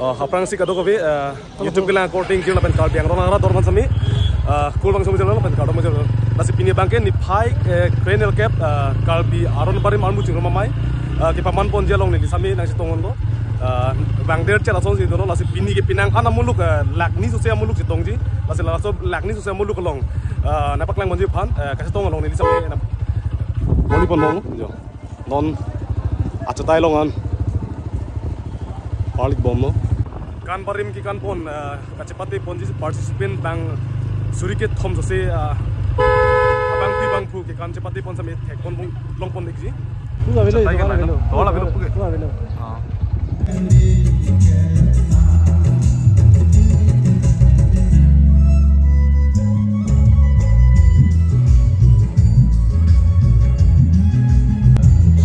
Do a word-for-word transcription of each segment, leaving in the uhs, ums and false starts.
Oh, aphrangsi kadokave, eh, YouTube kelang korte ingjir lapen Karbi Anglong arat dorman sami, eh, kulbang sami jalo lapen kardom jalo. Lasi pini abangke niphai, eh, kre-nelkep, eh, Karbi Aron Barim Armu Chingrum Amei, eh, kepaman ponji along neli sami nangchetong ponlo. Eh, bang der chela song si dono, lasi pini ke penang an amuluk, eh, lakni sose amuluk chetongji. Lasi laso lakni sose amuluk along, eh, nangpaklang ponji aphan, eh, kachetong along neli sami nang boli ponlo, jo. Non achetai along an parlik bomlo. Kan barim kekan pon, eh, kachepate ponji participant bang suri kethom sose, eh, abangpi bangphu kekan chepate pon sami thek pon pon long pon ikji. Pu avelo, achetai pu avelo, pu avelo, pu avelo. Ah.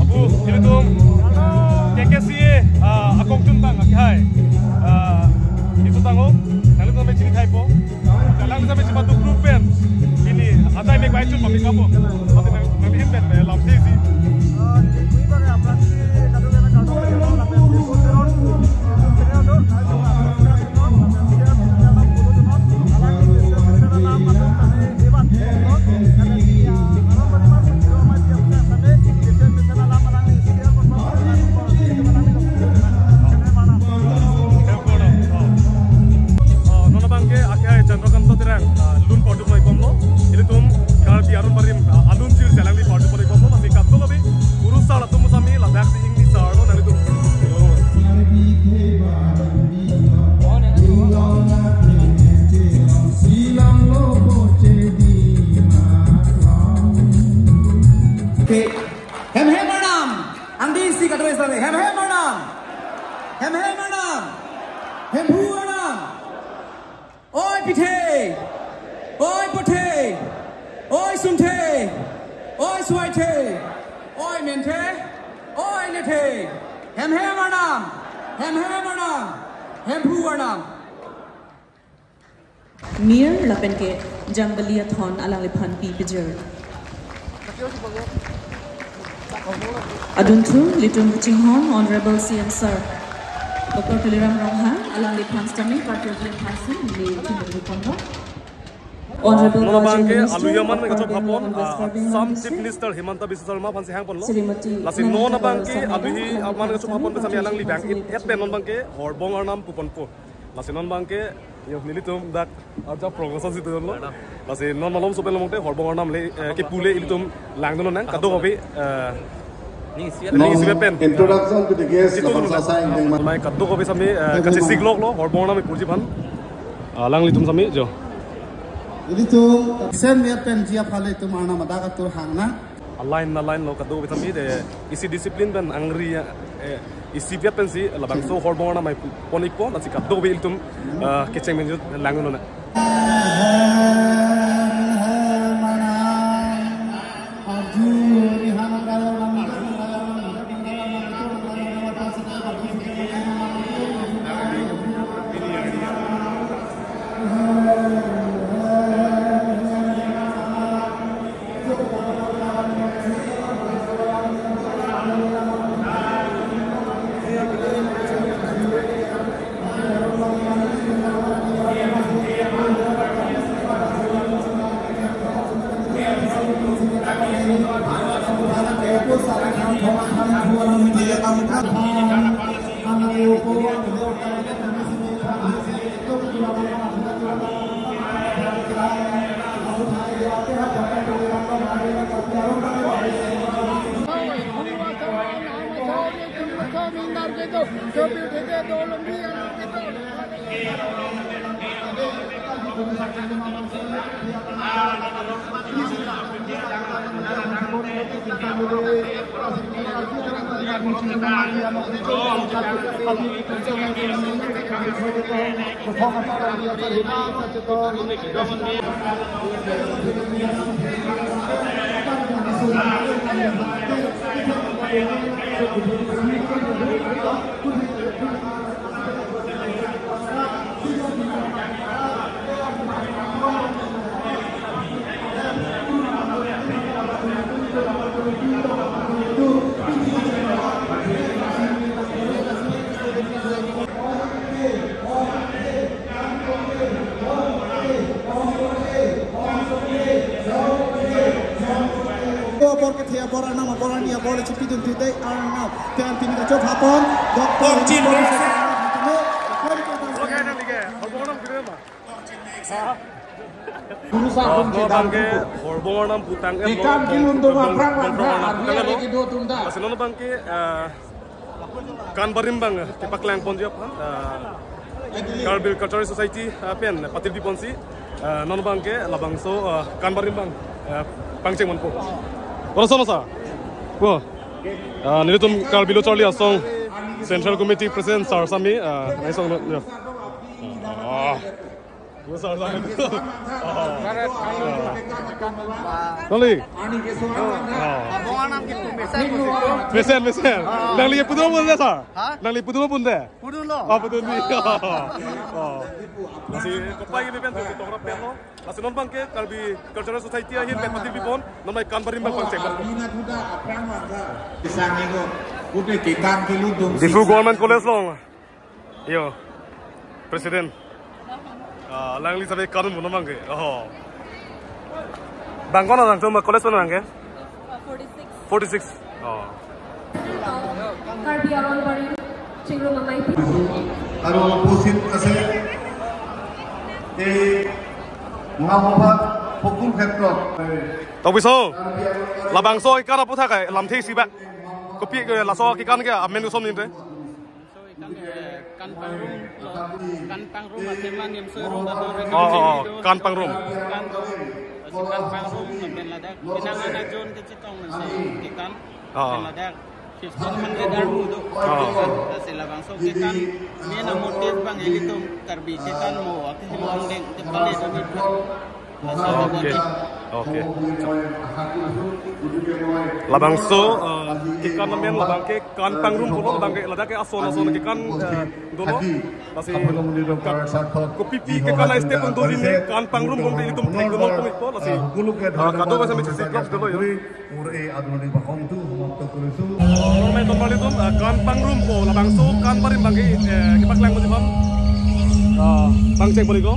Apu, ilitum K K C A, ah, akongchun bang, akehai, ah, isu tangho, nanglitum me chini thaipo. Alang bisa me chima duk group pen. Ini, atai me kwai chun pamik kapo. Pati nang, nang hin pen, eh, lam si si. Oh, non abangke akehai Chandrakanta Terang, ah, lun partu ponai bomlo. Ilitum Karbi Aron Barim, ah, alun chir alangli partu ponai bomlo. Lasi kadokave kurusar atum sami ladak si ingni sar lo nanglitum. Hem hem arnam. Angdi si kadokave sami. Hem hem arnam. Hem hem arnam. Hemphu arnam. Oi pithe. Oi puthe. Oi sunthe. Oi suaithe. Oi menthe. Oi nethe. Hem hem arnam. Hem hem arnam. Hemphu arnam. Mir lapen ke Jangbali athon alangliphan pi pijir. Adunthu, ilitum kachinghon Honorable C M Sir Doctor Tuliram Ronghang, alangliphan sitame party aphan si neli chingri ponlo. Honorable non abangke Raja Minister aluya man of kachok Urban hapon, West ah, Karbi Anglong Assam Chief District, Minister Himanta Biswa Sarma aphan si hang ponlo. Srimati Lasi non Mamita abangke Sarma aluhi aman kachok hapon sami alangli bang it et pen non abangke horbong arnam pu ponpo. Lasi non abangke, yo, nelitum dak aja promotion si tulo. Lasi non malom sopen lomongte horbong arnam le, eh, kepu le ilitum langdun nang kadokave, eh, neli isi pen, eh, introduction to the guest, situ lapuson dulu. Asai ingdeng ma- Mai kadokave sami, eh, kachesik lok lo horbong arnam ipurji aphan. Alanglitum sami jo. Ilitum sen me pen ji aphan le itum arnam adak atur hang nang. Aline na line lo kadokave sami de isi discipline pen angri, eh, isi piat pensi labangso horbong arnam mai pon ikpo, lasi kadokave ilitum, eh, kecheng menjut langdun nang. Bor arnam, bor arni, bor le chipidun tude arnam. Pen pini kachok hapon, Doctor Tongchin Rinpo Mesen. Guru sa Oh, pun non abang ke, cedang. Horbong arnam putang-et lo, Ikan kilun dong aphrang bang, bang, bang, arni bang, arni bang, kedo tum ta. Lasi non abang ke, eh, kan barim bang, eh, kepaklang ponji aphan, eh, Karbi Cultural Society, eh, pen, patirpi ponsi, eh, non abang ke, labangso, eh, kan barim bang, eh, pangcheng ponpo. Ora sono sa? Wo. Eh, nelitum Karbi Lo Charli Asong Central Committee President Sar Sami, eh, naisong lo, ya. Ah. Nangli? Horbong arnam ke tum mesen. Mesen, mesen. Nangli pudun pon de, sir? Ha? Nangli pudun pon de? Pudun lo. Oh, pudun ni. Oh. Lasi kopai ini pen tuh kita orang pen lo. Lasi non abang ke Karbi Cultural Society ahin pen patirpi pon. Non abang kan barim bang pangcheng. Diphu Government College along. Yo, President. Ah, nangli sabe kanun mo abang ke. Oh. Bang ko-an abang, cuma college ko-an abang ke? Forty-six. Forty-six. Oh. Karbi Anganwadi, Chingrum Amaipi. Aro pusit ase. Eh, Mahabhat Pokul Khetrot. Tokbiso. Labangso ikan aputhak kai, lamthe isi ba. Kopi ke laso ikan ke amen usom ninte. So, ikan, eh, kan pangrum, so, kan pangrum, athema niam so, rum, ato, Oh, oh, oh, kan pangrum. Kan, so, kan pangrum, lapen ladak, pinang ana jon kechetong, so, ke kan, Oh. lapen ladak, fifteen hundred armu do, Oh. kan, so, labangso ke kan, main motif bang, ilitum, Karbi ke kan mo, ake hemong deng, tepale do ni. Okay. Okay. Labangso, eh, kekan amen labang ke kan pangrum pulo, labang ke ladak ke ason ason kekan, eh, dolo. Lasi ka-, kopipi kekan a-step un doji ne kan pangrum bom ilitum thek dolo pon ikpo lasi. Ah, kado basa me chisi gloves dolo yo. Ur e adoni bakong tu, humap tu kulisu. Orme ton bali tum, ah, kan pangrum po, labangso kan barim bang ke, eh, kepaklang ko jibam. Ah, pangcheng bali ko.